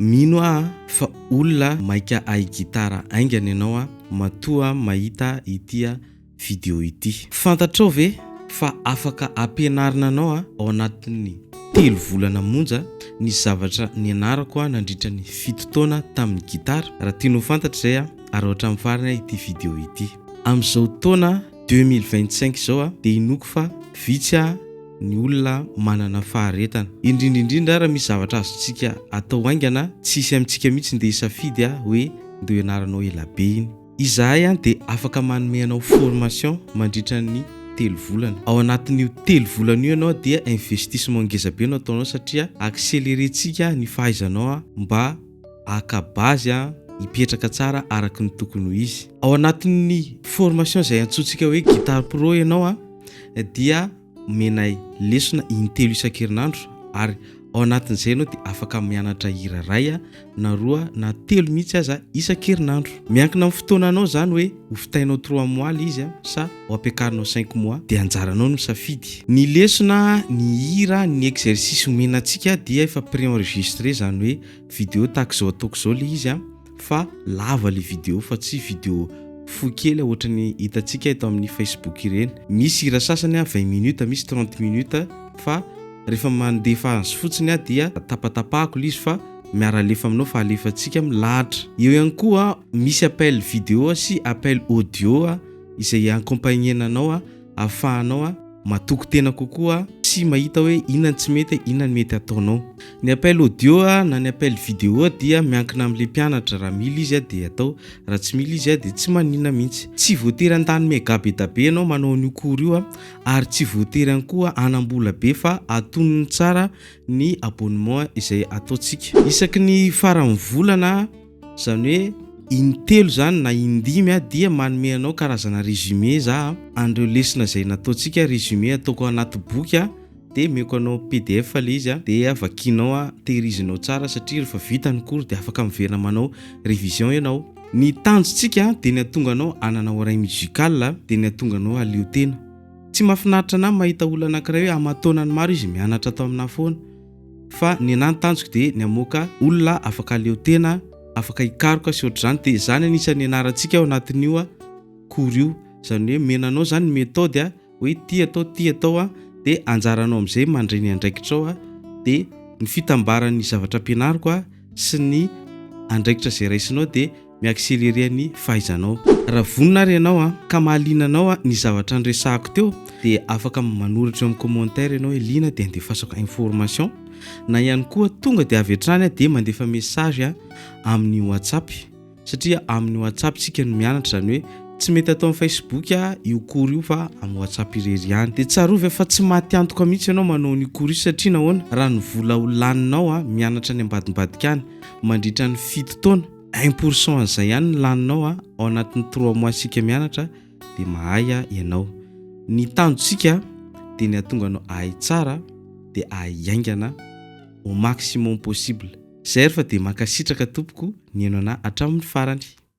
Mino aho fa olona maika hahay gitara haingana ianao matoa mahita ity video ity. Fantatrao ve fa afaka ampianarina anao ao anatin'ny 3 volana monja ny zavatra nianarako nandritra ny 7 taona tamin'ny gitara? Raha tianao ho fantatra izay, araho hatramin'ny farany ity video ity. Amin'izao taona 2025 izao dia inoako fa vitsy ny olona manana faharetana. Indrindra indrindra raha misy zavatra azontsika atao haingana, tsy hisy amintsika mihitsy ndeha hisafidy hoe ndeha hianaranao ela be iny. Izahay dia afaka manome anao formation mandritra ny 3 volana. Ao anatin'io 3 volana io ianao dia investissement ngeza be no ataonao satria accélérer-tsika ny fahaizanao mba haka base hipetraka tsara araka ny tokony ho izy. Ao anatin'ny formation izay antsointsika hoe Guitar Pro ianao dia omenay lesona in-telo isan-kerinandro ary ao anatin'izay ianao dia afaka mianatra hira 1 na 2 na 3 mihitsy aza isan-kerinandro. Miankina amin'ny fotoananao izany hoe ho vitainao 3 mois ilay izy sa ho ampiakarinao 5 mois dia anjaranao no misafidy. Ny lesona, ny hira, ny exercice omena antsika dia efa pré-enregistré izany hoe vidéo tahaka izao ataoko izao ilay izy fa lava ilay vidéo fa tsy vidéo fohy kely ohatran'ny hitantsika eto amin'ny Facebook ireny. Misy hira sasany 20 minutes, misy 30 minutes fa rehefa mandefa azy fotsiny aho dia tapatapahako ilay izy fa miara-alefa aminao fa alefantsika milahatra. Eo ihany koa misy appel vidéo sy appel audio izay accompagner-na anao ahafahanao matoky tena kokoa sy mahita hoe inona ny tsy mety, inona ny mety ataonao. Ny appel audio na ny appel vidéo dia miankina amin'ilay mpianatra, raha mila izy dia atao, raha tsy mila izy dia tsy maninona mihitsy. Tsy voatery handany mega be da be ianao manao an'io cours io ary tsy voatery ihany koa hanam-bola be fa atonony tsara ny abonnement izay ataontsika. Isaky ny faran'ny volana, izany hoe in-telo izany na in-dimy dia manome anao karazana résumé za an'ireo lesona izay nataontsika, résumé ataoko anaty boky dia omeko anao PDF ilay izy dia vakianao, tehirizinao tsara satria rehefa vita ny cours dia afaka miverina manao révision ianao. Ny tanjontsika dia ny hahatonga anao hanana oreille musicale dia ny hahatonga anao hahaleo tena. Tsy mahafinaritra anah mahita olona anankiray hoe aman-taonany maro izy mianatra ato aminah foana fa ny anah ny tanjoko dia ny hamoaka olona afaka hahaleo tena, afaka hikaroka sy ohatr'izany dia izany anisan'ny ianarantsika ao anatin'io cours io, izany hoe omena anao izany ny méthode hoe ity atao ity atao dia anjaranao amin'izay mandray ny andraikitrao dia ny fitambaran'ny zavatra ampianariko sy ny andraikitra izay raisinao dia mi-accélérer ny fahaizanao. Raha vonona ary ianao ka mahaliana anao ny zavatra niresahako teo dia afaka manoratra eo amin'ny commentaire ianao hoe liana dia andefasako information na ihany koa tonga dia avy hatrany dia mandefa message amin'ny WhatsApp satria amin'ny WhatsApp tsika no mianatra izany hoe tsy mety atao amin'ny Facebook io cours io fa amin'ny WhatsApp irery ihany. Dia tsarovy fa tsy maty antoka mihitsy ianao manao an'io cours io satria nahoana? Raha ny vola ho laninao mianatra any ambadimbadika any mandritra ny 7 taona, 1% an'izay ihany ny laninao ao anatin'ny 3 mois isika mianatra dia mahay ianao. Ny tanjontsika dia ny hahatonga anao hahay tsara dia hahay haingana au maximum possible. Zay ary fa dia mankasitraka tompoko nihaino anah hatramin'ny farany.